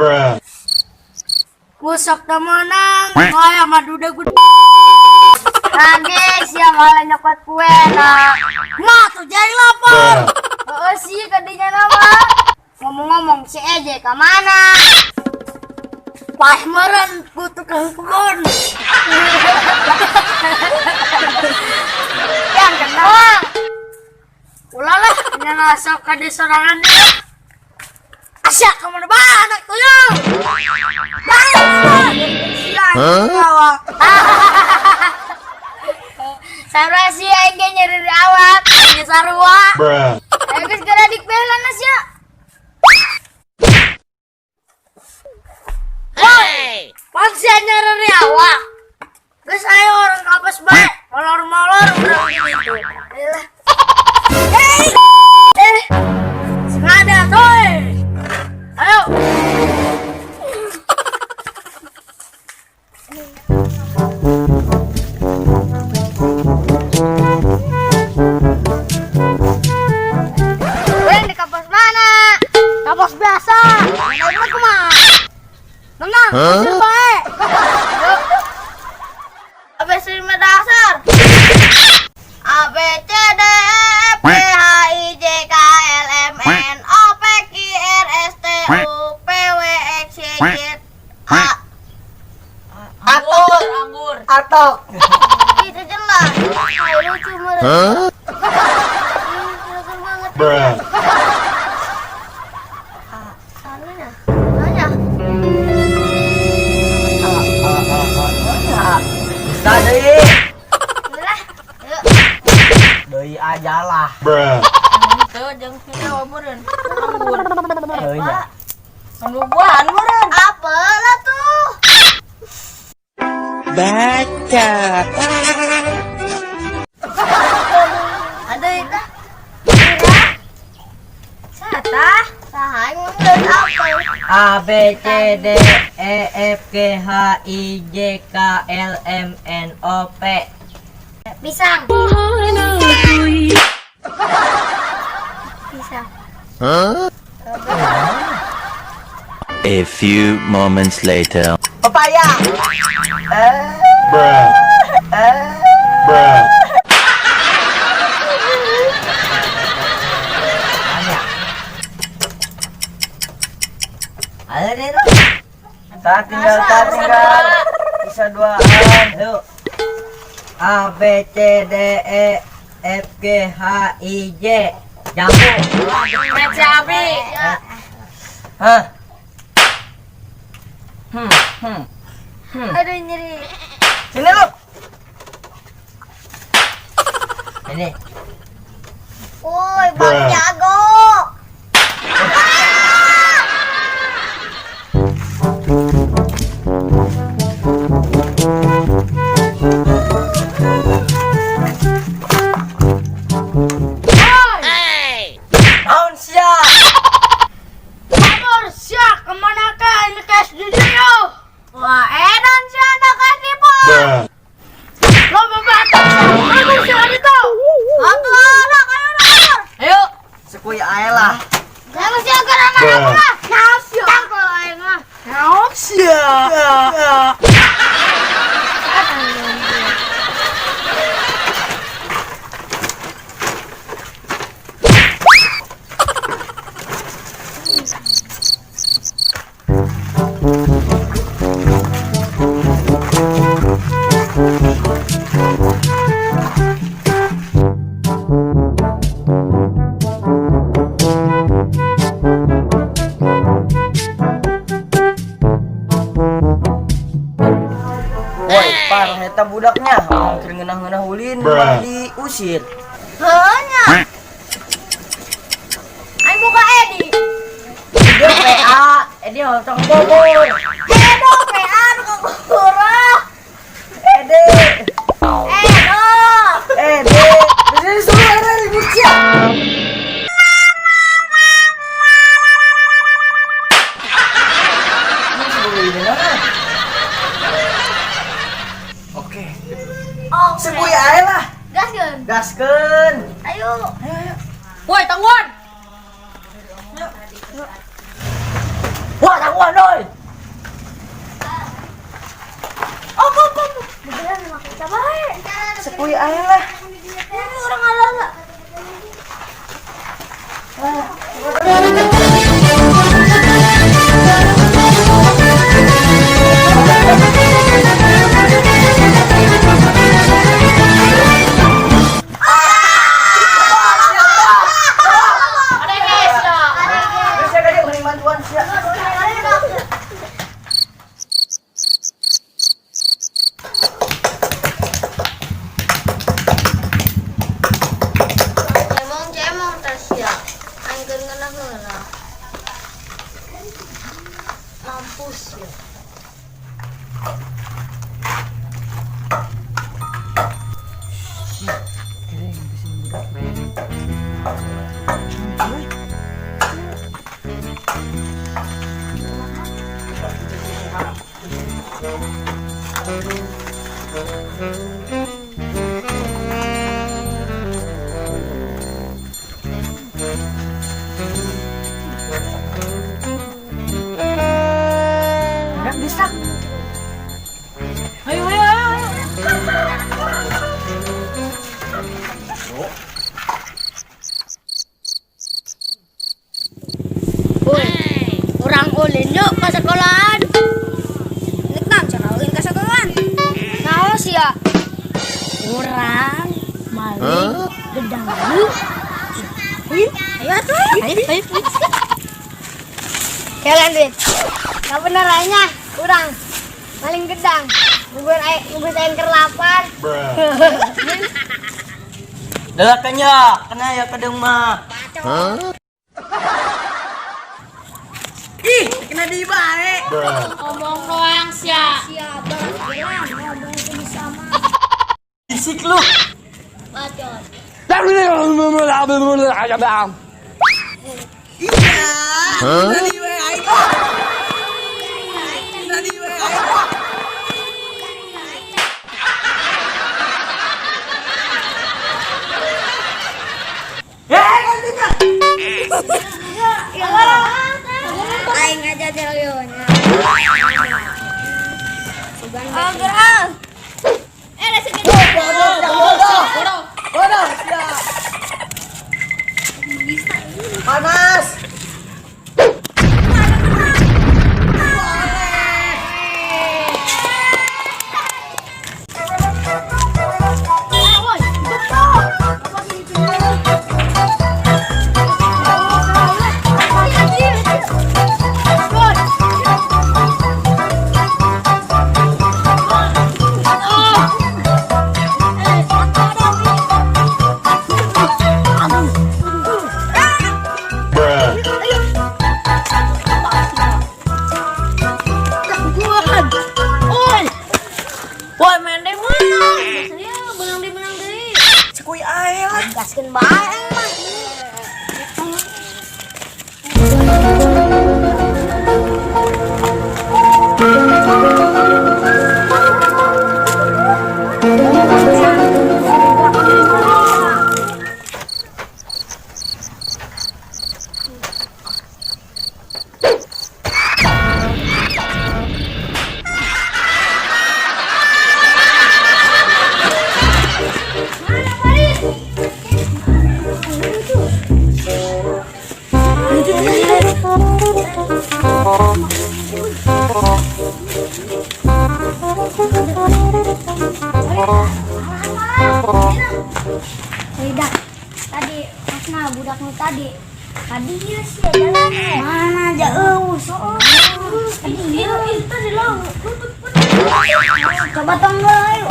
Bruh. Kusok temenang, kaya madu udah gede. Lagi siang malah nyokot kue nah. Mah tuh jadi lapar. Oh sih kadinya nama. Ngomong-ngomong si Eje ke mana? Pas meren ku tukang kebun. Yang kenal. Ulah lah, nyala sok kadi sorangan. Asya kemana banget tuyul? Huh? Sarua sih aing ge nyeri awak, aing sarua. Bruh. Ayo geus geura dikbelan sia. Woi, pan sia nyeri awak. Geus ayo orang kapas bae, molor-molor urang gitu. Ayolah. Eh, sengaja tuh. Ayo. Urang di kampus mana? Kapas biasa. Mana kumaha? Tenang, Huh? usir bae. A B C dasar. A B C D E F G H I J K L M N O P Q R S T U P W X Y Z A. Anggur, anggur. Atok. Itu jelas. Ay, lucu meureun. Huh? Ih, lucu banget. Bruh. Anunya. Nanya. Bisa deui. Lah. Yuk. Deui aja lah. Bruh. Itu jeung kieu meureun. Anggur. Deui nya. Anu buahan meureun. Apa lah tuh? Baca. Ada itu. Sata. Saha yang ngomongin apa? A B C D E F G H I J K L M N O P. Pisang. Pisang. Huh? A few moments later. Pepaya. Bruh. Bruh. Tanya. Ada deh. Tak tinggal, tak tinggal. Bisa duaan. Yuk. A B C D E F G H I J. Jambu. Baca abi. Hah. Aduh nyeri. Sini lu. Ini. Woi, Bang Bruh. Jago. Naon sia? Kabur sia kemana ke ini cash di yo. Wah, edan si anak kasih po. Bruh. Lo bapak, aku sia itu. Atuh anak, ayo anak. Ayo. Sekuy ae lah. Jangan sih agar anak aku Bruh. lah. Sia. Tangkol aing mah. Sia. Woi, par eta budaknya orang keur ngeunah-ngeunah ulin malah diusir. Heuh nya. Aing buka Edi. Dia PA, Edi hontong Bogor. Edo PA nu kagurah. Edi. Edo. Edi. Di sini suruh ada ribut sia. Ini sebelum ini mana? Oke. Oh, Sekuy ae lah. Gaskeun. Gaskeun. Ayo. Woi, tangguan. Wah, tangguhan oi. Beneran mah kita bae. Sepui aing lah. Ini orang ala-ala. Ada guys ya. Geus ya ka dieu mending bantuan sia. Cemong cemong tas ya. Aing keur ngeunah-ngeunah. Mampus ya. Enggak bisa. Ayo ayo ayo. Woi, urang ulin yuk ke sekolahan. Nek naon cenah ulin ka sekolahan? Naon sia? Urang maling gedang lu. Ayo, ayo atuh. Ayo, ayo. Kalian duit. Gak bener aja, urang maling gedang. Nungguin aing, nungguin aing keur lapar. Dalakannya, kena ya kedeung mah. Huh? Ih, kena di bae. Ngomong doang sia. Siapa? Ngomong bisa mah. Bisik lu. Bacot. Iya. Huh? Kena di we aing. Kena di we aing. Eh, kan tidak. Ya aing aja jeliona. Oh, gerak. Eh, ada sedikit. Bodoh, bodoh. Bodoh, sia. Panas. Bruh. Woi, main deh mana? Biasanya benang di benang deui. Sepui aing lah. Gaskeun bae aing mah. Tidak. Tadi pasna budak nu tadi. Tadi ieu sih jalan. Mana aja eueuh. Tadi ieu itu di laut. Coba tonggo ayo.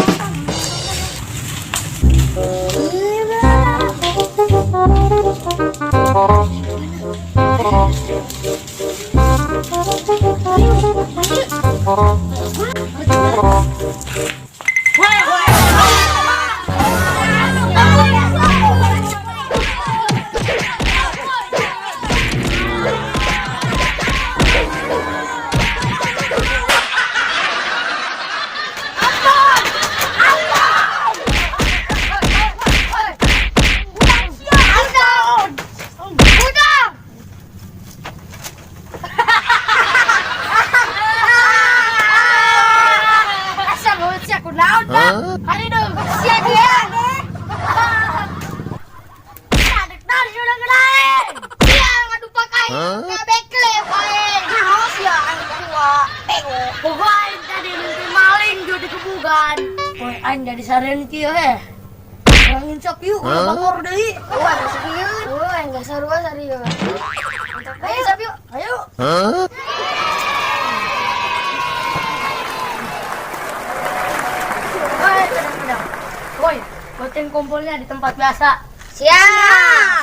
Aing jadi sarean kieu heh. Urang insap yuk, ulah bangor deui. Wah, serius. Wah, enggak sarua serius. Ayo insap yuk. Ayo. Woi, pedang-pedang. Woi, buatin kumpulnya di tempat biasa. Siap.